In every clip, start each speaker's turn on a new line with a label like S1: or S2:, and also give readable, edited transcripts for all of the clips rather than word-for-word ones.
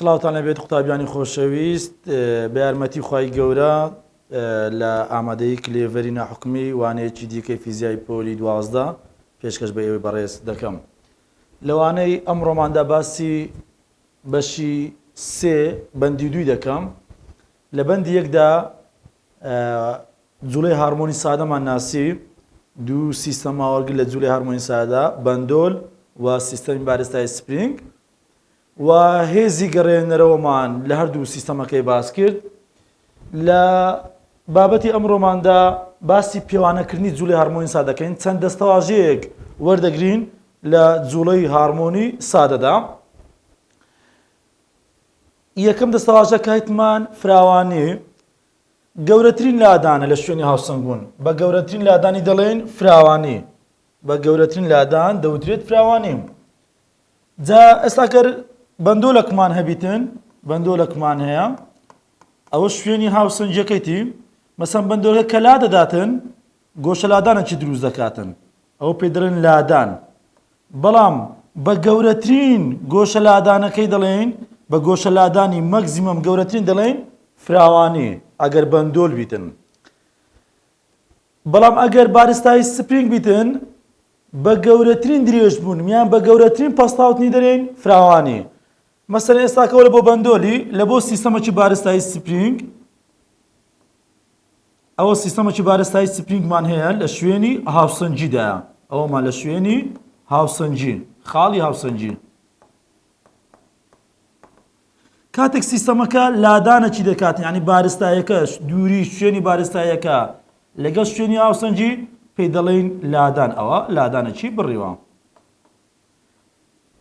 S1: سڵاوتان لەبێت قوتابیانی خۆشەویست بە یارمەتی خوای گەورە لە ئامادەیی کلێڤەری ناحکومی وانەیەکی دیکەی فیزیای پۆلی 12 پێشکەش بە ئێوەی بەڕێز دەکەم. لەوانەی ئەمڕۆماندا باسی بەشی سێ بەندی دووی دەکەم. لە بەندی یەکدا جوڵەی هارمۆنی سادەمان ناسی، دوو سیستەممان وەرگرت لە جوڵەی هارمۆنی سادە، بەندۆل و سیستەمی بارستای سپرینگ و هێزی گەڕێنەرەوەمان لە هەردوو سیستەمەکەی باس کرد. لە بابەتی ئەمڕۆماندا باسی پێوانەکردنی جوڵەی هارمۆنی سادە دەکەین، چەند دەستەواژەیەک وەردەگرین لە جوڵەی هارمۆنی سادەدا. یەکەم دەستەواژە کایتمان فراوانی گەورەترین لادانە لە شوێنی هاوسەنگبوون. بە گەورەترین لادانی دەڵێین فراوانی. بە گەورەترین لادان دەوترێت فراوانی. جا ئێستا گەر بەندۆلەکمان هەبیتن، بەندۆلەکمان هەیە، ئەوە شوێنی هاوسەنگیەکەیتی، مەسەن بەندۆلەکە کە لا دەداتن، گۆشە لادانێکی دروست دەکاتن، ئەوە پێی دەڵێن لادان. بەڵام بە گەورەترین گۆشە لادانەکەی دەڵێین، بە گۆشە لادانی مەکزیمەم گەورەترین دەڵێین فراوانی ئەگەر بەندۆل بیتن. بەڵام ئەگەر بارستایی سپرینگ بیتن بە گەورەترین درێژبوون یان بە گەورەترین پەستاوتنی دەرێین فراوانی. مەسەلەن ئێستاکەوە لە بۆ بەندۆلی لە بۆ سیستەمەکی بارستایی سپرینگ ئەوە سیستەمەکی بارستایی سپرینگمان هەیە لە شوێنی هاوسەنگیدایە، ئەوەمان لە شوێنی هاوسەنگی، خاڵی هاوسەنگی. کاتێک سیستەمەکە لادانەکی دەکات، یعنی بارستایەکە دووری شوێنی بارستایەکە لەگەڵ شوێنی هاوسەنگی پێی دەڵێین لادان، ئەوە لادانەکی بڕیوە.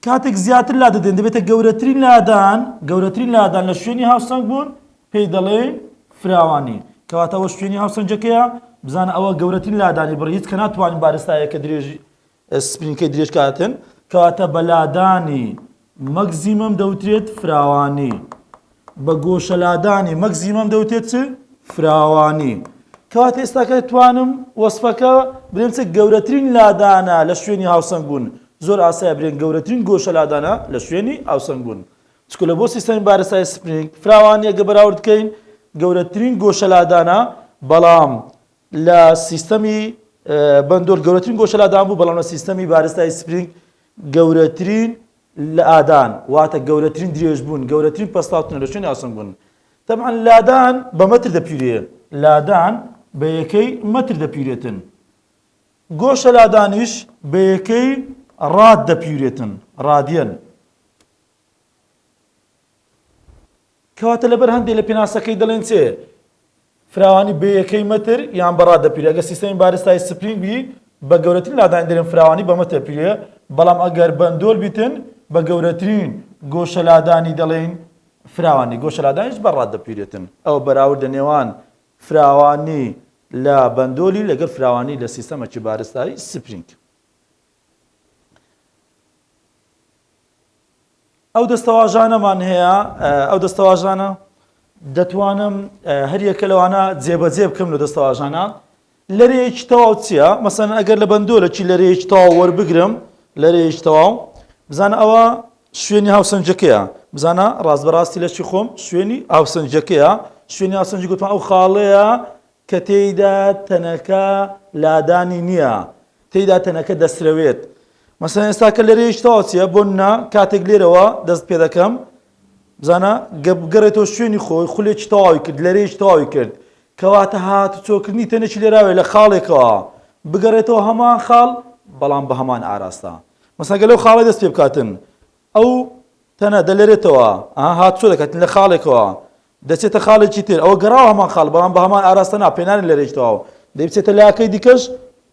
S1: کاتێک زیاتر لادەدەین دەبێتە گەورەترین لادان، گەورەترین لادان لە شوێنی هاوسەنگ بوون پێی دەڵێین فراوانی. کەواتە ئەوە شوێنی هاوسەنگەکەیە، بزانە ئەوە گەورەترین لادانی بڕی، هیچ کە ناتوانین بارستایەکە درێژ سپرینکەی درێژ کاتن، کەواتە بە لادانی مەکزیمەم دەوترێت فراوانی، بە گۆشە لادانی مەکزیمەم دەوترێت چ؟ فراوانی. کەواتە ئێستاکە توانم وەسفەکە برێم چ گەورەترین لادانە لە شوێنی هاوسەنگ بوون. زۆر ئاسایە برێن گەورەترین گۆشە لادانە لە شوێنی هاوسەنگ بوون. چونکە لە بۆ سیستەمی بارستای سپرینگ فراوانیە گە بەراورد بکەین گەورەترین گۆشە لادانە، بەڵام لە سیستەمی بەندۆل گەورەترین گۆشە لادان بوو، بەڵام لە سیستەمی بارستای سپرینگ گەورەترین لادان واتە گەورەترین درێژبوون، گەورەترین پەستاوتنە لە شوێنی هاوسەنگ بوون. تەبعەن لادان بە مەتر دەپیرێ، لادان بە یەکەی مەتر دەپیرێتن. گۆشە لادانیش بە یەکەی ڕاد دەپیورێتن، ڕادیەن. کەواتە لەبەر هەندێ لە پێناسەکەی دەڵێن چێ؟ فراوانی بە یەکەی مەتر یان بە ڕاد دەپیرێ. ئەگەر سیستەمی بارستای سپرینگ بی بە گەورەترین لادانی دەرێن فراوانی بە مەتر دەپیرێ، بەڵام ئەگەر بەندۆل بیتن بە گەورەترین گۆشە لادانی دەڵێین فراوانی، گۆشە لادانیش بە ڕاد دەپیرێتن. ئەوە بەراوردە نێوان فراوانی لە بەندۆلی لەگەڵ فراوانی لە سیستەمەکی بارستایی سپرینگ. ئەو دەستەواژانەمان هەیە، ئەو دەستەواژانە دەتوانم هەریەکە لەوانە جێبەجێ بکەم لە دەستەواژانە. لەرەیەکی تەواو چییە؟ مەسەن ئەگەر لە بەندۆلەکی لەرەیەکی تەواو وەربگرم، لەرەیەکی تەواو بزانە ئەوە شوێنی هاوسەنگەکەیە، بزانە ڕاست بەڕاستی لەشی خۆم شوێنی هاوسەنگەکەیە. شوێنی هاوسەنگی گوتمان ئەو خاڵەیە کە تێیدا تەنەکە لادانی نییە، تێیدا تەنەکە دەسرەوێت. مەسەن ئێستا کە لەرەیەکی تەواو چییە؟ بۆ نمونە کاتێک لێرەوە دەست پێ دەکەم، بزانە بگەڕێتەوە شوێنی خۆی، خولێکی تەواوی کرد، لەرەیەکی تەواوی کرد، کەواتە هاتوچۆکردنی تەنێکی لێراوێ لە خاڵێکەوە بگەڕێتەوە هەمان خاڵ بەڵام بە هەمان ئاراستە. مەسەن گەر لەو خاڵەی دەست پێ بکاتن ئەو تەنە دەلەرێتەوە، هاتوچۆ دەکاتن لە خاڵێکەوە دەچێتە خاڵێکی تر، ئەوە گەڕاوە هەمان خاڵ بەڵام بە هەمان ئاراستە نا، پێنانی لەرێکی تەواو، دەی بچێتە لاکەی دیکەش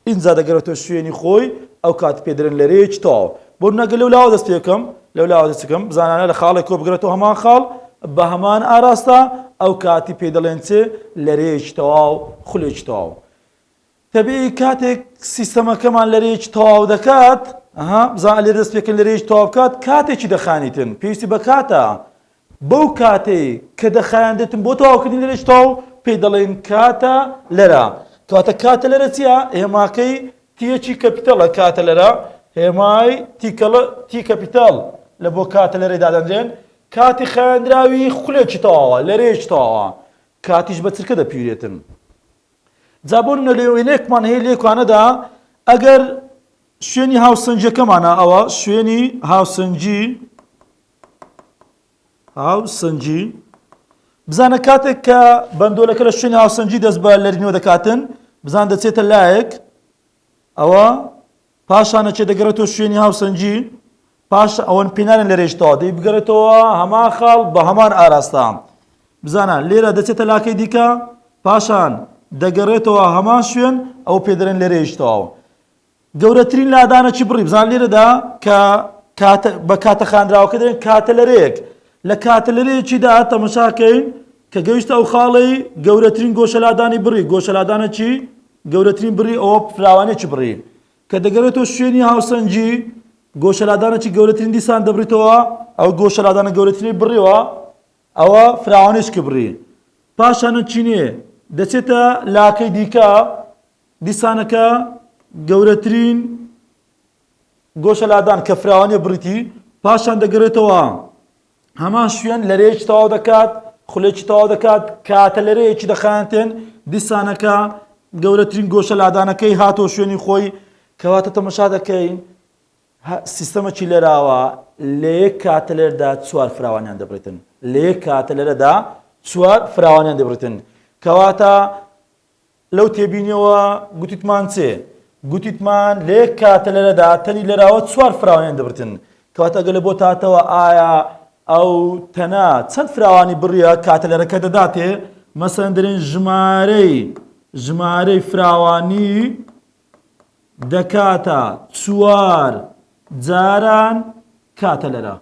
S1: ئینجا دەگەڕێتەوە شوێنی خۆی، ئەو کات پێ دەرێن لەرەیەکی تەواو. بۆ نمونە گەر لەو لاوە دەست پێ بکەم، لەو لاوە دەست بکەم، بزانانە لە خاڵێکەوە بگەڕێتەوە هەمان خاڵ بە هەمان ئاراستە، ئەو کاتی پێی دەڵێن چ؟ لەرەیەکی تەواو، خولێکی تەواو. تەبیعی کاتێک سیستەمەکەمان لەرەیەکی تەواو دەکات، ئەها بزان لێرە دەست پێکردن لەرەیەکی تەواو بکات، کاتێکی دەخانیتن، پێویستی بە کاتە. بەو کاتەی کە دەخایاندێتن بۆ تەواوکردنی لەرەیەکی تەواو پێی دەڵێن کاتە لەرە. کەواتە کاتە لەرە چییە؟ هێماکەی T یەکی capital ە. کاتە لەرە هێمای T capital لە بۆ کاتە لەرەی دادەنرێن. کاتی خایەندراوی خولێکی تەواوە، لەرەیەکی تەواوە، کاتیش بە چرکە دەپیورێتن. جا بۆ نمونە لێ وێنەیەکمان هەیە لێکوانەدا ئەگەر شوێنی هاوسەنگیەکەمانە ئەوە شوێنی هاوسەنگی هاوسەنگی بزانە کاتێک کە بەندۆلەکە لە شوێنی هاوسەنگی دەست بە لەرینەوە دەکاتن بزان دەچێتە لایەک ئەوە پاشان ئەچێ دەگەڕێتەوە شوێنی هاوسەنگی پاش ئەوەن پێنانە لە رێژتەوە دەی بگەڕێتەوە هەمان خاڵ بە هەمان ئاراستە بزانە لێرە دەچێتە لاکەی دیکە پاشان دەگەڕێتەوە هەمان شوێن ئەو پێدرێن لە رێژتەوە گەورەترین لادانە چی بڕی بزان لێرەدا کە کاتە بە کاتە خانراوەکە دەێن کاتە لەرەیەک لە کاتە لەرەیەکیدا تەمەشاکەین کە گەیشتە ئەو خاڵەی گەورەترین گۆشەلادانی بڕی گۆشەلادانە چی گەورەترین بڕی ئەوە فراوانێکی بڕی کە دەگەڕێتەوە شوێنی هاوسەنگی گۆشەلادانێکی گەورەترین دیسان دەبریتەوە ئەو گۆشەلادانە گەورەترین بڕیوە ئەوە فراوانێکی بڕی پاشانە چینێ دەچێتە لاکەی دیکە دیسانەکە گەورەترین گۆشەلادان کە فراوانیە بڕیتی پاشان دەگەرێتەوە هەمان شوێن لەرەیەکی تەواو دەکات خولێکی تەواو دەکات کاتە لەرەیەکی دەخایەنتێن دیسانەکە گەورەترین گۆشە لادانەکەی هاتۆ شوێنی خۆی کەواتە تەمەشا دەکەین سیستەمەکی لەراوە لە یەک کاتە لێردا چوار فراوانیان دەبڕێتن لە یەک کاتە لێرەدا چوار فراوانیان دەبڕێتن کەواتە لەو تێبینیەوە گوتیتمان چێ؟ گوتیتمان لە یەک کاتە لەرەدا تەنی لەراوە چوار فراوانیان دەبرتن. کەواتە ئەگەر لە بۆت هاتەوە ئایا ئەو تەنە چەند فراوانی بڕیە کاتە لەرەکە دەداتێ؟ مەسەن دەرێن ژمارەی ژمارەی فراوانی دەکاتە چوار جاران کاتە لەرە.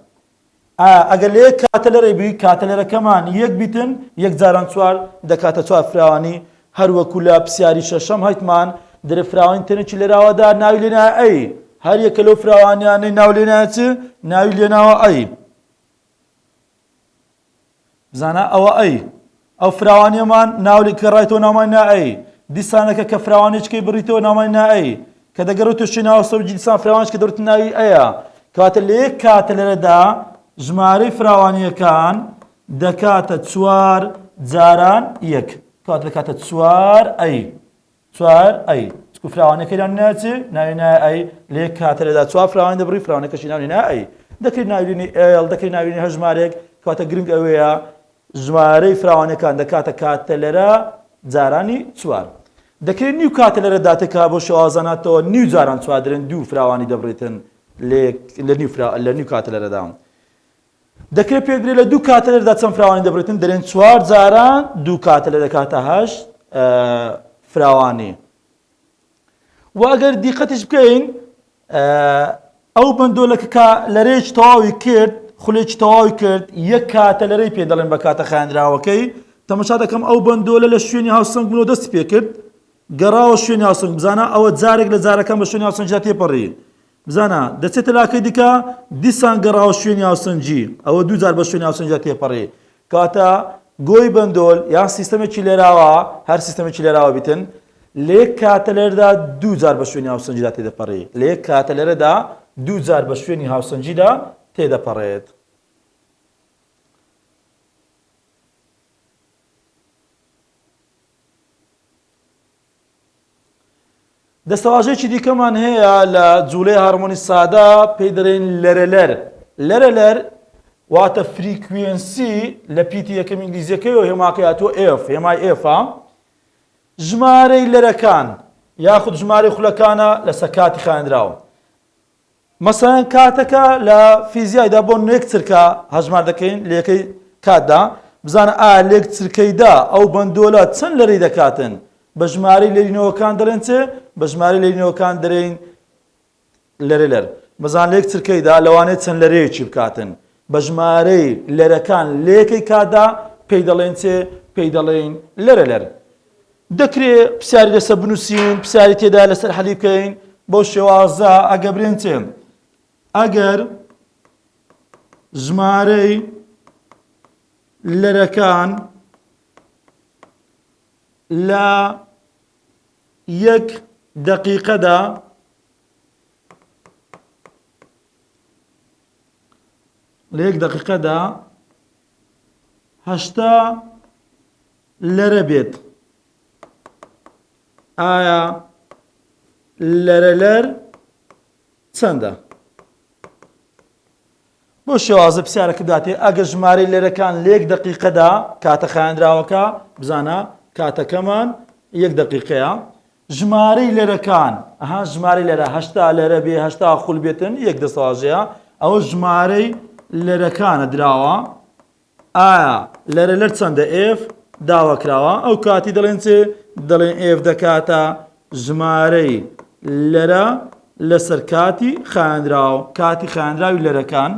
S1: ئایا ئەگەر لە یەک کاتەلەرەی بووی کاتەلەرەکەمان یەک بیتن یەک جاران چوار دەکاتە چوار فراوانی هەر وەکو لە پرسیاری شەشەم هەیتمان درە فراوانی تەنێکی لەراوەدا ناوی لێنایە ئەی هەر یەکە لەو فراوانیانەی ناو لێنایە چ ناوی لێناوە ئەی بزانە ئەوە ئەی ئەو فراوانیەمان ناولی کە ڕایتەوە ناومان نا ئەی دیسانەکە کە فراوانیچکەی بڕیتەوە ناومان نا ئەی کە دەگەڕێتەوە شوێنی هاوسەرگی دیسان فراوانیچکە دەبێتە ناوی ئەیە کەواتە لە یەک کاتە لێرەدا ژمارەی فراوانیەکان دەکاتە چوار جاران یەک کەواتە دەکاتە چوار ئەی چوار ئەی چکو فراوانەکەی ناوی ناچێ ناوی نایە ئەی لە یەک کاتە لێدا چوار فراوانی دەبڕی فراوانەکەشی ناوی نایە ئەی دەکرێت ناوی ئێڵ دەکرێت ناوی هەژمارێک کەواتە گرنگ ئەوەیە ژمارەی فراوانیەکان دەکاتە کاتەلەرە جارانی چوار. دەکرێت نیو کاتەلەرە داتێ کە بۆ شێوازاناتەوە نیو جاران چوار دەرێن دوو فراوانی دەبڕیتن لە نیو فرا لە نیو کاتەلەرەدا. دەکرێت پێ درێ لە دوو کاتەلەردا چەند فراوانی دەبڕیتن دەرێن چوار جاران دوو کاتەلە دەکاتە هەشت فراوانی. و ئەگەر دیقەتیش بکەین ئەو بەندۆلەکە کە لەرێکی تەواوی کرد خولێکی تەواوی کرد یەک کاتە لەرەی پێ دەڵێن بە کاتە خایەنراوەکەی تەمەشا دەکەم ئەو بەندۆلە لە شوێنی هاوسەنگ بوونەوە دەستی پێ کرد گەڕاوە شوێنی هاوسەنگ بزانە ئەوە جارێک لە جارەکان بە شوێنی هاوسەنگدا تێپەڕی بزانە دەچێتە لاکەی دیکە دیسان گەڕاوە شوێنی هاوسەنگی ئەوە دوو جار بە شوێنی هاوسەنگدا تێپەڕی کەواتە گۆی بەندۆل یان سیستەمێکی لێراوە هەر سیستەمێکی لێراوە بیتن لە یەک کاتە لێرەدا دوو جار بە شوێنی هاوسەنگیدا تێدەپەڕی لە یەک کاتە لێرەدا دوو جار بە شوێنی هاوسەنگیدا تێدەپەڕێت. دەستەواژەیەکی دیکەمان هەیە لە جوڵەی هارمۆنی سادە پێی دەڵێن لەرەلەر لەرەلەر واتە frequency لە پیتی یەکەم ئینگلیزیەکەیەوە هێماکەی هاتووە F هێمای F ە ژمارەی لەرەکان یاخود ژمارەی خولەکانە لەسەر کاتی خایەندراوە مەسەلەن کاتەکە لە فیزیایدا بۆ نێک چرکە هەژمار دەکەین لە یەکەی کاتدا بزانە ئایا لێک چرکەیدا ئەو بەندۆلە چەند لەرەی دەکاتن بە ژمارەی لەرینەوەکان دەڵێن چ بە ژمارەی لەرینەوەکان دەرێین لەرەلەر بزان لێک چرکەیدا لەوانەیە چەند لەرەیەکی بکاتن بە ژمارەی لەرەکان لەیەکەی کاتدا پێی دەڵێن چ پێی دەڵێین لەرەلەر دەکرێ پرسیاری لەسەر بنووسین پرسیاری تێدا لەسەر حەلی بکەین بەو شێوازە ئەگە برێن چێ ئەگەر ژمارەی لەرەکان لە یەک دقیقەدا لە یەک دقیقەدا 80 لەرە بێت ئایا لەرەلەر چەندە؟ بۆ شێوازە پرسیارەکە داتێ ئەگەر ژمارەی لەرەکان لە یەک دەقیقەدا کاتە خایەنراوەکە بزانە کاتەکەمان یەک دەقیقەیە ژمارەی لەرەکان ئەها ژمارەی لەرە 80 لەرە بێ 80 خول بێتن یەک دەستەواژەیە ئەوە ژمارەی لەرەکانە دراوە ئایا لەرە لەر چەندە F داواکراوە ئەو کاتی دەڵێن چێ دەڵێن F دەکاتە ژمارەی لەرە لەسەر کاتی خایەنراو کاتی خایەنراوی لەرەکان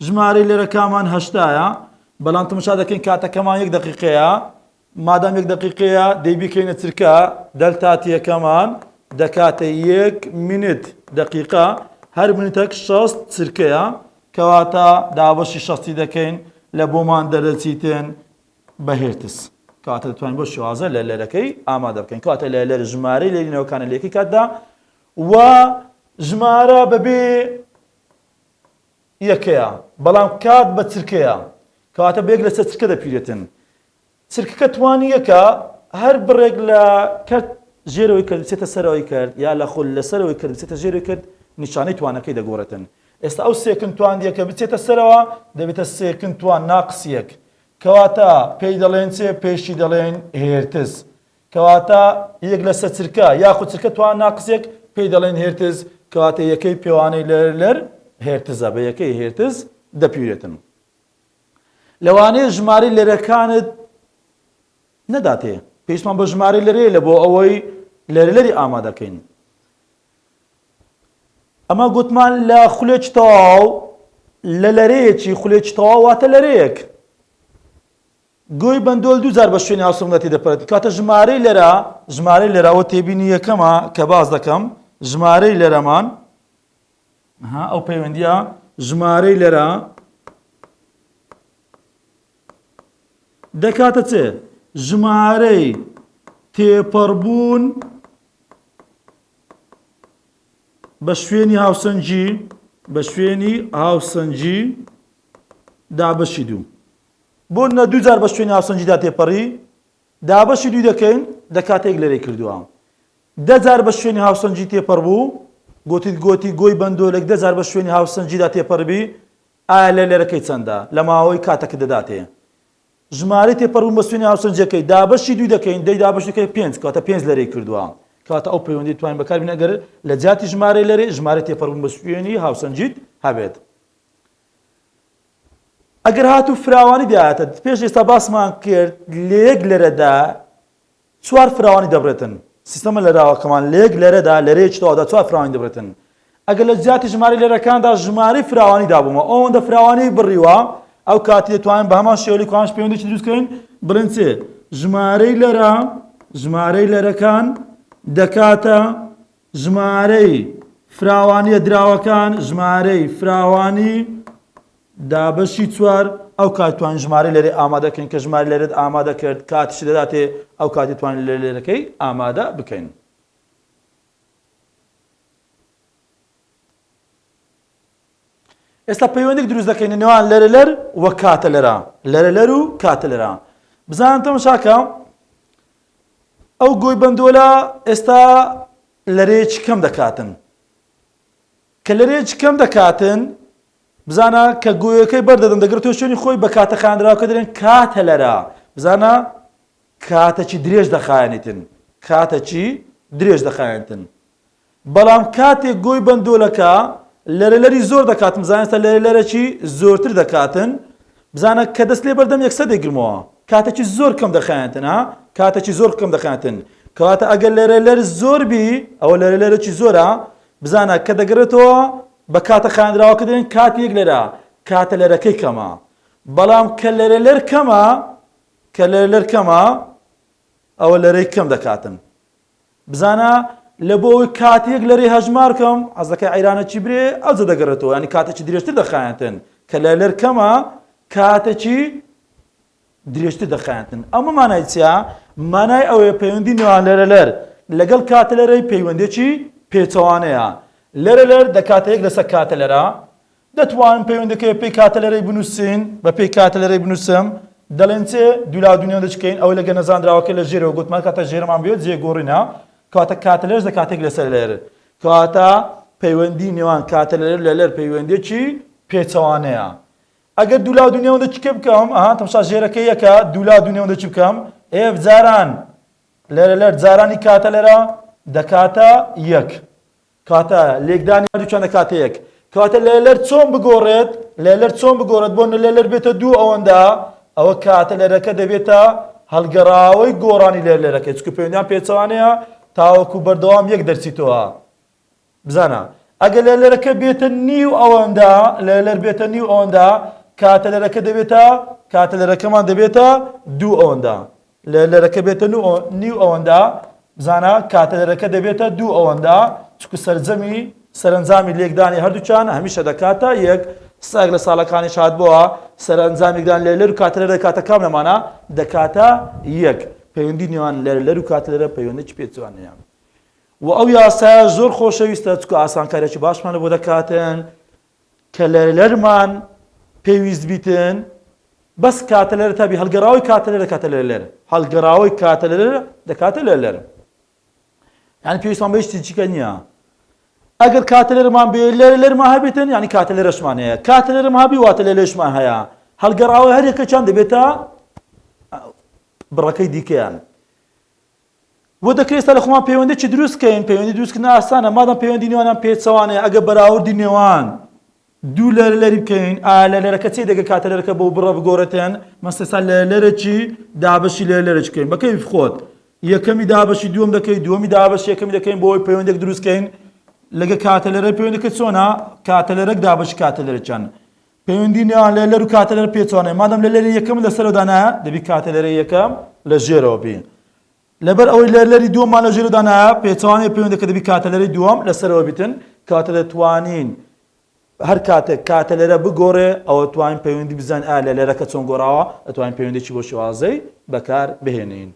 S1: ژمارەی لەرەکانمان هەشتایە بەڵام تەماشا دەکەین کاتەکەمان یەک دەقیقەیە مادام یەک دەقیقەیە دەی بیکەینە چرکە delta t یەکەمان دەکاتە یەک minute دەقیقە هەر minute ەک 60 چرکەیە کەواتە دابەشی شەستی دەکەین لە بۆمان دەردەچیتن بە هێرتز کەواتە دەتوانین بۆ شێوازە لە لەرەکەی ئامادە بکەین کەواتە لە لەر ژمارەی لێرینەوەکانە لە یەکی کاتدا و ژمارە بەبێ یەکەیە بەڵام کات بە چرکەیە کەواتە بە یەک لەسەر چرکە دەپیرێتن چرکەکە توانی یەکە هەر بڕێک لە کەرت ژێرەوەی کرد بچێتە سەرەوەی کرد یا لە خول لە سەرەوەی کرد بچێتە ژێرەوەی کرد نیشانەی توانەکەی دەگۆڕێتن ئێستا ئەو second تواندیەکە بچێتە سەرەوە دەبێتە second توان ناقس یەک کەواتە پێی دەڵێن چێ پێشی دەڵێن هێرتز کەواتە یەک لەسەر چرکە یاخود چرکە توان ناقس یەک پێی دەڵێن هێرتز کەواتە یەکەی پێوانەی لەر لەر هێرتزە بە یەکەی هێرتز دەپیورێتن. لەوانەیە ژمارەی لەرەکانت نەداتێ پێویستمان بە ژمارەی لەرەیە لە بۆ ئەوەی لەرەلەری ئامادەکەین ئەمە گوتمان لە خولێکی تەواو لە لەرەیەکی خولێکی تەواو واتە لەرەیەک گۆی بەندۆل دوو جار بە شوێنی هاوسەنگدا تێدەپەرێت کاتە ژمارەی لەرە ژمارەی لەرەوە تێبینی یەکەمە کە باس دەکەم ژمارەی لەرەمان ها ئەو پەیوەندیە ژمارەی لەرە دەکاتە چێ ژمارەی تێپەڕبوون بە شوێنی هاوسەنگی بە شوێنی هاوسەنگی دابەشی دوو بۆ نە دوو جار بە شوێنی هاوسەنگیدا تێپەڕی دابەشی دووی دەکەین دەکاتێک لەرەی کردووە دە جار بە شوێنی هاوسەنگی تێپەڕ بوو، گۆتیت گۆتی گۆی بەندۆلێک دە جار بە شوێنی هاوسەنگیدا تێپەڕ بی، ئایا لە لەرەکەی چەندە؟ لە ماوەی کاتەکە دەداتێ. ژمارەی تێپەڕبوون بە شوێنی هاوسەنگیەکەی دابەشی دووی دەکەین، دەی دابەش دەکەین پێنج، کەواتە پێنج لەرەی کردووە. کەواتە ئەو پەیوەندیە توانین بەکار بینین ئەگەر لە جیاتی ژمارەی لەرەی، ژمارەی تێپەڕبوون بە شوێنی هاوسەنگیت هەبێت. ئەگەر هاتوو فراوانی دایەتە، پێش ئێستا باسمان کرد لە یەک لەرەدا چوار فراوانی دەبڕێتن. سیستەمە لەراوەکەمان لە یەک لەرەدا لەرەیەکی تەواودا چوار فراوانی دەبڕێتن. ئەگەر لە جیاتی ژمارەی لەرەکاندا ژمارەی فراوانی دابوومە ئەوەندە فراوانی بڕیوە ئەو کاتی دەتوانین بە هەمان شێوە لە پەیوەندێکی دروست کەین بڵێن چێ ژمارەی لەرە ژمارەی لەرەکان دەکاتە ژمارەی فراوانیە دراوەکان ژمارەی فراوانی دابەشی چوار، ئەو کات توانین ژمارەی لەرەی ئامادە کەین کە ژمارەی لەرەت ئامادە کرد کاتیشی دەداتێ ئەو کاتی توانین لەرە لەرەکەی ئامادە بکەین. ئێستا پەیوەندێک دروست دەکەین لە نێوان لەرە لەر و کاتە لەرە لەرە لەر و کاتە لەرە بزانن تەمەشاکە ئەو گۆی بەندۆلە ئێستا لەرەیەکی کەم دەکاتن کە لەرەیەکی کەم دەکاتن بزانە کە گۆیەکەی بەردەدەن دەگرێتەوە شوێنی خۆی بە کاتە خایەندراوەکە دەرێن کاتە لەرە بزانە کاتەکی درێژ دەخایەنیتن کاتەکی درێژ دەخایەنتن بەڵام کاتێک گۆی بەندۆلەکە لەرەلەری زۆر دەکاتن بزانێتە لەرەلەرەکی زۆرتر دەکاتن بزانە کە دەست لێ بەردەم یەکسەر دەگرمەوە کاتێکی زۆر کەم دەخایەنتن ها کاتێکی زۆر کەم دەخایەنتن کەواتە ئەگەر لەرەلەر زۆر بی ئەوە لەرەلەرەکی زۆرە بزانە کە دەگەڕێتەوە بە کاتە خایەندراوەکە دەڵێن کاتی یەک لەرە کاتە لەرەکەی کەمە بەڵام کە لەرە لەر کەمە کە لەرە لەر کەمە ئەوە لەرەی کەم دەکاتن بزانە لە بۆ ئەوەی کاتی یەک لەرەی هەژمار کەم حەزەکە عیرانەکی برێ ئەوجە دەگەڕێتەوە ینی کاتێکی درێژتر دەخایەنتن کە لە لەر کەمە کاتێکی درێژتر دەخایەنتن. ئەمە مانای چیە؟ مانای ئەوەیە پەیوەندی نێوان لەرەلەر لەگەڵ کاتەلەرەی پەیوەندێکی پێچەوانەیە. لەرەلەر دەکاتە یەک لەسەر کاتەلەرە. دەتوانم پەیوەندەکەی بە پێی کاتەلەرەی بنووسین، بە پێی کاتەلەرەی بنووسم. دەڵێن چێ دولا دوو نێوەندە چکەین ئەوەی لەگە نەزانراوەکە لە ژێرەوە گوتمان کاتە ژێرمان بێت جێ گۆڕینە کەواتە کاتەلەرش دەکاتێک لەسەر لەر کەواتە پەیوەندی نێوان کاتەلەر لەلەر پەیوەندێکی پێچەوانەیە ئەگەر دوولا دوو نێوەندە چکە بکەم ئەها تەمشا ژێرەکە یەکە دوولا دوو نێوەندە چ بکەم F جاران لەرە لەر جارانی کاتە لەرە دەکاتە یەک کاتە لێکدانی هەردووکیان دەکاتە یەک کەواتە لەلەر چۆن بگۆڕێت لەلەر چۆن بگۆڕێت بۆ لەلەر بێتە دوو ئەوەندە ئەوە کاتە لەرەکە دەبێتە هەڵگەڕاوەی گۆڕانی لەلەرەکەی چونکە پەیوەندیان پێچەوانەیە تاوەکو بەردەوام یەک دەرچیتەوە بزانە ئەگەر لەلەرەکە بێتە نیو ئەوەندە لەلەر بێتە نیو ئەوەندە کاتە لەرەکە دەبێتە کاتە لەرەکەمان دەبێتە دوو ئەوەندە لەرەکە بێتە نیو ئەوەندە بزانە کاتەلەرەکە دەبێتە دوو ئەوەندە چکو سەرجەمی سەرەنجامی لێکدانی هەردووکیان هەمیشە دەکاتە یەک ساک لە ساڵەکانی شاد بووە سەرەنجامیدان لێلەر و کاتەلەر دەکاتە کام لەمانە دەکاتە یەک پەیوەندی نێوان لەرلەر و کاتەلەرە پەیوەندێکی پێچەوانەیە و ئەو یاسایە زۆر خۆشەویستە چکو ئاسانکاریی باشمان لە بۆ دەکاتن کە لەرلەرمان پێویست بیتن بەس کاتەلەرە تابی هەڵگەڕاوەی کاتەلەرە دەکاتە لەرلەر هەڵگەڕاوەی کاتەلەرە دەکاتە لەرلەر یعنی پێویستمان بە هیچ چیکە نییە ئەگەر کاتەلەرمان بێ لەرلەرمان هەبێتن یعنی کاتەلەرەشمان هەیە کاتەلەرم هەبی واتە لەلەشمان هەیە هەڵگەڕاوەی هەر یەکەکیان دەبێتە بڕەکەی دیکەیان بۆ دەکرێت ئێستا لە خۆمان پەیوەندێکی دروست کەین پەیوەندی دروستکردن ئاسانە مادەم پەیوەندی نێوانیان پێچەوانەیە ئەگەر بەراوردی نێوان دوو لەر لەری بکەین ئایا لە لەرەکە چی دەگە کاتە لەرەکە بۆ بڕە بگۆڕێتێن مەسەسا لە لەرەکی دابەشی لە لەرەکی بکەین بەکەی خۆت یەکەمی دابەشی دووەم دەکەی دووەمی دابەشی یەکەمی دەکەین بۆ ئەوەی پەیوەندێک دروست کەین لەگە کاتە لەرە پەیوەندەکە چۆنە کاتە لەرەک دابەشی کاتە لەرەکیان پەیوەندی نێوان لەلەر و کاتەلەر پێچەوانەیە مادەم لەلەری یەکەم لەسەرەوە دانایە دەبی کاتەلەری یەکەم لە ژێرەوە بی لەبەر ئەوەی لەلەری دووەممان لە ژێرەوە دانایە پێچەوانەیە پەیوەندەکە دەبی کاتەلەری دووەم لەسەرەوە بیتن کاتە دەتوانین هەر کاتێک کاتەلەرە بگۆڕێ ئەوە توانین پەیوەندی بزانین ئایا لەلەرەکە چۆن گۆڕاوە دەتوانین پەیوەندێکی بۆ شێوازەی بەکار بهێنین.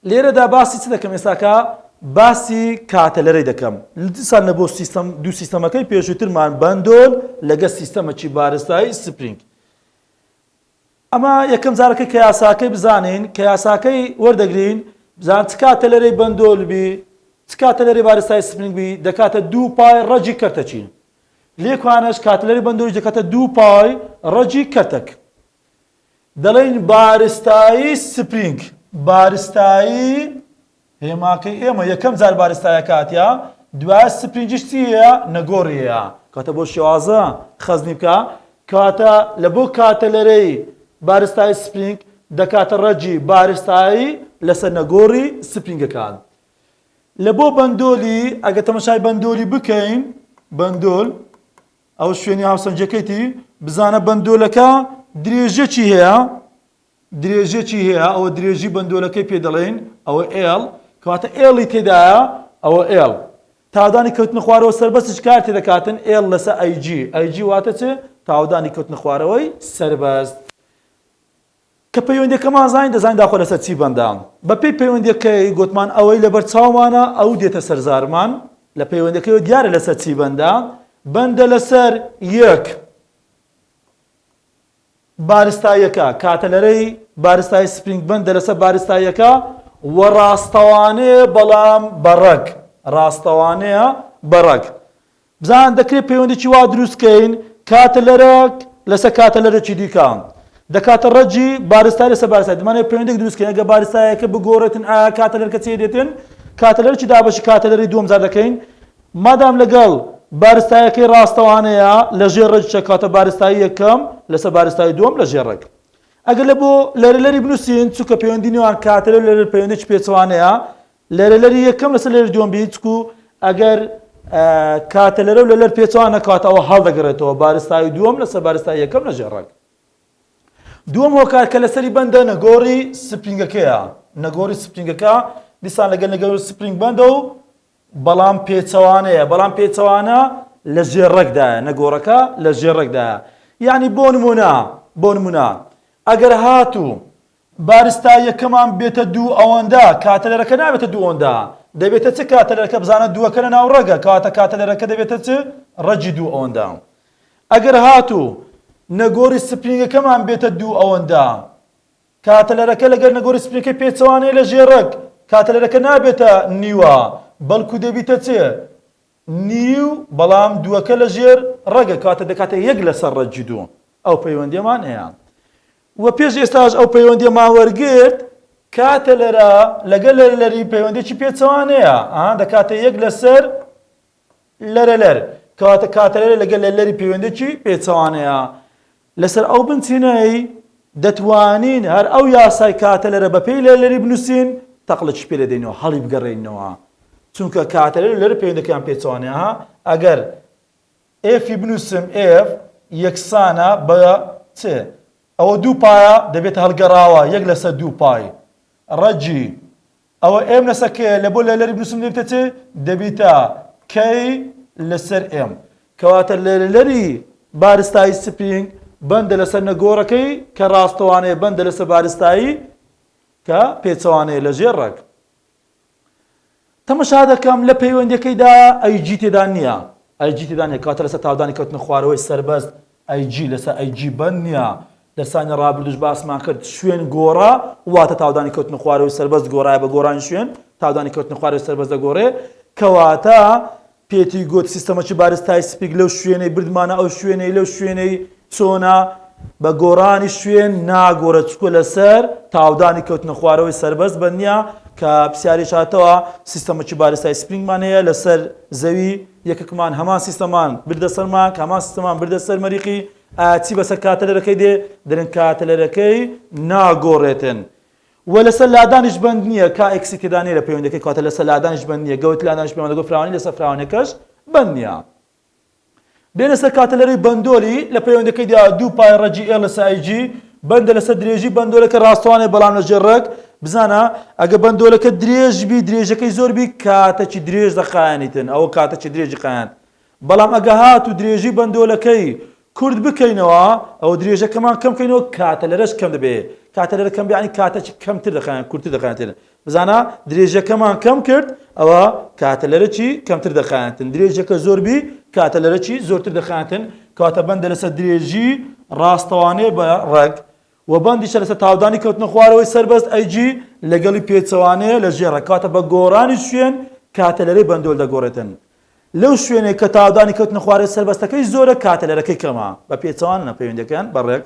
S1: لێرەدا باسی چ دەکەم ئێستاکە باسی کاتەلەرەی دەکەم دیسان لە بۆ سیستەم دوو سیستەمەکەی پێشووترمان بەندۆل لەگە سیستەمەکی بارستایی spring ئەمە یەکەم جارەکە کە یاساکەی بزانین کە یاساکەی وەردەگرین بزان چ کاتەلەرەی بەندۆل بی چ کاتەلەرەی بارستای spring بی دەکاتە دوو پای ڕەگی کەرتەکی لێکوانەش کاتەلەری بەندۆلیش دەکاتە دوو پای ڕەگی کەرتەک دەڵێین بارستایی spring، بارستایی هێماکەی ئێمە یەکەم جار بارستایەکە هاتیە، دوای spring یش چی هەیە؟ نەگۆڕی هەیە. کەواتە بۆ شێوازە خەزنی بکە، کەواتە لە بۆ کاتەلەرەی بارستایی spring دەکاتە ڕەگی بارستایی لەسەر نەگۆڕی spring ەکان. لە بۆ بەندۆلی ئەگەر تەمەشای بەندۆلی بکەین، بەندۆل ئەوە شوێنی هاوسەنگیەکەیتی بزانە بەندۆلەکە درێژیەکی هەیە درێژیەکی هەیە ئەوە درێژی بەندۆلەکەی پێ دەڵێن ئەوە L کەواتە L ی تێدایە ئەوە L تاودانی کەوتنە خوارەوە سەربەستش کار تێ دەکاتن L لەسەر ئەیجی ئەیجی واتە چ تاودانی کەوتنە خوارەوەی سەربەست کە پەیوەندیەکەمان زانی دەزانین داخۆ لەسەر چی بەندە. بەپێی پەیوەندیەکەی گۆتمان ئەوەی لەبەر چاومانە ئەو دێتە سەر زارمان، لە پەیوەندیەکەیەوە دیارە لەسەر چی بەندە، بەندە لەسەر یەک بارستاییەکە، کاتەلەرەی بارستایی spring بەندە لەسەر بارستاییەکە و ڕاستەوانەیە بەڵام بە ڕەگ، ڕاستەوانەیە بە ڕەگ. بزان دەکرێت پەیوەندیی وا دروست کەین کاتەلەرەک لەسەر کاتەلەرێکی دیکە دەکاتە ڕەگی بارستای لەسەر بارستای دەمانەوێت پەیوەندێک دروست کەین ئەگەر بارستایەکە بگۆڕێتن ئایا کاتەلەرەکە چی دێتن کاتەلەرێکی دابەشی کاتەلەری دووەم جار دەکەین مادام لەگەڵ بارستایەکەی ڕاستەوانەیە لە ژێر ڕەگی کاتە بارستایی یەکەم لەسەر بارستایی دووەم لە ژێر ڕەگ ئەگەر لە بۆ لەرەلەری بنووسین چونکە پەیوەندی نێوان کاتەلەر لەرەر پەیوەندێکی پێچەوانەیە لەرەلەری یەکەم لەسەر لەرەی دووەم بی چکو ئەگەر کاتە لەرە و لەلەر پێچەوان نەکاتە ئەوە هەڵدەگەڕێتەوە بارستایی دووەم لەسەر بارستایی یەکەم لە ژێر ڕەگ. دووەم هۆکار کە لەسەری بەندە نەگۆڕی spring ەکەیە نەگۆڕی spring ەکە دیسان لەگەل نەگۆڕی spring بەندە و بەڵام پێچەوانەیە بەڵام پێچەوانە لە ژێر ڕەگدایە نەگۆڕەکە لە ژێر ڕەگدایە یعنی بۆ نمونە بۆ نمونە ئەگەر هاتوو بارستاییەکەمان بێتە دوو ئەوەندە، کاتەلەرەکە نابێتە دوو ئەوەندە. دەبێتە چ کاتەلەرەکە بزانە دووەکە لە ناو ڕەگە کەواتە کاتەلەرەکە دەبێتە چ ڕەگی دوو ئەوەندە ئەگەر هاتوو نەگۆڕی سپرینگەکەمان بێتە دوو ئەوەندە کاتەلەرەکە لەگەر نەگۆڕی سپرینگەکەی پێچەوانەیە لە ژێر ڕەگ کاتەلەرەکە نابێتە نیوە بەڵکو دەبیتە چ نیو بەڵام دووەکە لە ژێر ڕەگە کەواتە دەکاتە یەک لەسەر ڕەگی دوو ئەو پەیوەندیەمان هەیە و پێش ئێستاش ئەو پەیوەندیەمان وەرگرت کاتە لەرە لەگەل لەرە لەری پەیوەندێکی پێچەوانەیە ئا دەکاتە یەک لەسەر لەرە لەر کەواتە کاتە لەرە لەگەل لەرە لەری پەیوەندێکی پێچەوانەیە لەسەر ئەو بنچینەی دەتوانین هەر ئەو یاسای کاتەلەرە بەپێی لەرەلەری بنووسین تەقلەکی پێ دەدەینەوە هەڵی بگەڕێینەوە چونکە کاتەلەر و لەرە پەیوەندەکەیان پێچەوانەیە ها ئەگەر F ی بنووسم F یەکسانە بە چ ئەوە دوو پایە دەبێتە هەڵگەڕاوە یەک لەسەر دوو پای ڕەگی ئەوە M لەسەر K یە لە بۆ لەلەری بنووسم دەبیتە چ؟ دەبیتە K لەسەر M. کەواتە لەلەری بارستایی سپرینگ بەندە لەسەر نەگۆڕەکەی کە ڕاستەوانەیە بەندە لەسەر بارستایی کە پێچەوانەیە لە ژێر ڕەگ. تەمەشا دەکەم لە پەیوەندیەکەیدا ئەی جی تێدا نییە ئەی جی تێدا نییە کەواتە لەسەر تاودانی کەوتنە خوارەوەی سەربەست ئەی جی لەسەر ئەی جی بەند نییە دەرسانی ڕابردووش باسمان کرد شوێن گۆڕا واتە تاودانی کەوتنە خوارەوەی سەربەست گۆڕایە بە گۆڕانی شوێن تاودانی کەوتنە خوارەوەی سەربەست دەگۆڕێ کەواتە پێتی گوت سیستەمەکی بارستای سپیک لەو شوێنەی بردمانە ئەو شوێنەی لەو شوێنەی چۆنە بە گۆڕانی شوێن ناگۆڕێت چکۆ لەسەر تاودانی کەوتنە خوارەوەی سەربەست بە نییە کە پرسیارێک هاتەوە سیستەمەکی بارستای سپرینگمان هەیە لەسەر زەوی یەکەکمان هەمان سیستەمان بردە سەر مانگ هەمان سیستەمان بردە سەر مەریخی ئایا چی بەسەر کاتەلەرەکەی دێ دەرێن کاتەلەرەکەی ناگۆڕێتن و لەسەر لادانیش بەند نییە کا X ی تێدا نییە لە پەیوەندەکەی کاتە لەسەر لادانیش بەند نییە گەوت لادانیش پەیوەندەکە فراوانی لەسەر فراوانەکەش بەند نییە بێنە سەر کاتەلەرەی بەندۆلی لە پەیوەندەکەیدا دوو پای ڕەگی L لەسەر IG بەندە لەسەر درێژی بەندۆلەکە ڕاستەوانەیە بەڵام لە ژێر ڕەگ بزانە ئەگە بەندۆلەکە درێژ بی درێژەکەی زۆر بی کاتەکی درێژ دەخایەنیتن ئەوە کاتەکی درێژی خایاند بەڵام ئەگە هات و درێژی بەندۆلەکەی کورت بکەینەوە ئەوە درێژەکەمان کەم کەینەوە کاتەلەرەش کەم دەبێ کاتەلەرە کەم بیانی کاتەکی کەمتر دەخایەن کورتر دەخایەنتن بزانە درێژەکەمان کەم کرد ئەوە کاتەلەرەکی کەمتر دەخایەنتن درێژەکە زۆر بی کاتەلەرەکی زۆرتر دەخایەنتن کەواتە بەندە لەسەر درێژی ڕاستەوانەیە بە ڕەگ و بەندیشە لەسەر تاودانی کەوتنە خوارەوەی سەربەست ئەیجی لەگەڵی پێچەوانەیە لە ژێڕە کەواتە بە گۆڕانی شوێن کاتەلەرەی بەندۆل دەگۆڕێتن لەو شوێنێک کە تاودانی کەوتنە خوارەوەی سەربەستەکەی زۆرە کاتەلەرەکەی کەمە بە پێچەوانە پەیوەندەکەیان بە ڕێک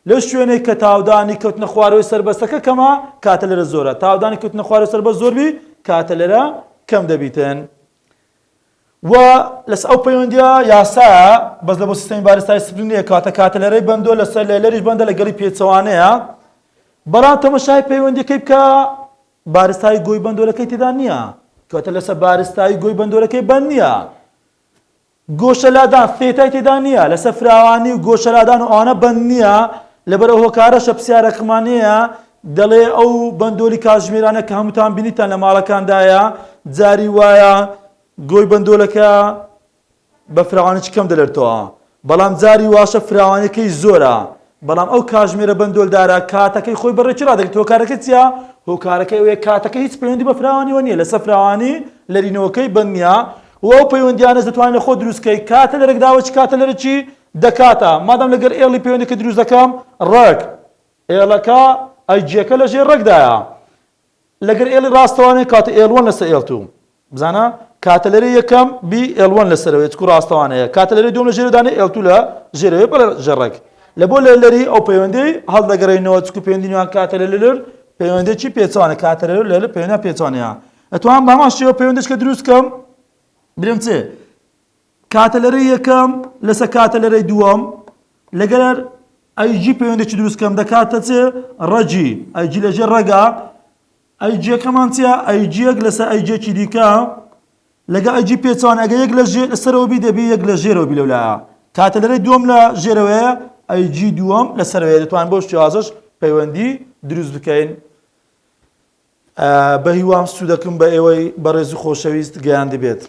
S1: لەو شوێنەی کە تاودانی کەوتنە خوارەوەی سەربەستەکە کەمە، کاتەلەرە زۆرە. تاودانی کەوتنە خوارەوەی سەربەست زۆر بی، کاتەلەرە کەم دەبیتن. و لەس ئەو پەیوەندیە یاسایە بەس لە بۆ سیستەمی بارستای سپرینگ نییە کاتە کاتەلەرەی بەندۆ لەسەر لەلەریش بەندە لەگەڵی پێچەوانەیە بەڵام تەمەشای پەیوەندیەکەی بکە بارستایی گۆی بەندۆلەکەی تێدا نییە کەواتە لەسەر بارستایی گۆی بەندۆلەکەی بەند نییە گۆشەلادان theta ی تێدا نییە، لەسەر فراوانی و گۆشەلادان و ئەوانە بەند نییە، لەبەر ئەو هۆکارەشە پرسیارەکەمان هەیە دەڵێ ئەو بەندۆلی کاتژمێرانە کە هەمووتان بینیتان لە ماڵەکاندایە جاری وایە گۆی بەندۆلەکە بە فراوانیی کەم دەلێرتەوە بەڵام جاری واشە فراوانیەکەی زۆرە بەڵام ئەو کاژمێرە بەندۆلدارە کاتەکەی خۆی بە ڕێکی ڕادەگرێت هۆکارەکەی چییە؟ هۆکارەکەی ئەوەیە کاتەکە هیچ پەیوەندی بە فراوانیەوە نییە لەسەر فراوانی لەرینەوەکەی بەند نییە و ئەو پەیوەندیانەش دەتوانین لە خۆ دروست کەی کاتە لەرەک داوە چ کاتە لەرەکی دەکاتە مادام لەگەر L ی پەیوەندەکە دروست دەکەم ڕێک L ەکە ئەی G ەکە لەژێر ڕێکدایە لەگەر L ی ڕاستەوانەی کاتە L one لەسەر L two بزانە کاتە لەرەی یەکەم بی L one لەسەرەوەی چکو ڕاستەوانەیە کاتە لەرەی دووەم لە ژێرەوە دانێ L two لە ژێرەوەی بەڵێ ژێڕێک لە بۆ لە لەری ئەو پەیوەندی هەڵدەگەڕێنەوە چکو پەیوەندی نێوان کاتە لە لەر پەیوەندێکی پێچوانە کاتە لەر لەر پەیوەندیان پێچوانەیە ئەتوان بە هەمان شێوە پەیوەندیش کە دروست کەم برێم چێ کاتە لەرەی یەکەم لەسەر کاتە لەرەی دووەم لەگەر ئەیجی پەیوەندێکی دروست کەم دەکاتە چێ ڕەجی ئەیجی لەژێر ڕەگا ئەیجیەکەمان چیە ئەیجیەک لەسەر ئەیجێکی دیکە لەگە ئەیجی پێچوان ئەگە یەک لە ژێر لەسەرەوە بی دەبی یەک لە ژێرەوە بی لەولایە کاتە لەرەی دووەم لە ژێرەوەیە ئەیجی دووەم لە سەرەوەیە دەتوانین بەو شێوازەش پەیوەندی دروست بکەین بەهیوام سوودەکم بە ئێوەی بەڕێز و خۆشەویست گەیاندبێت.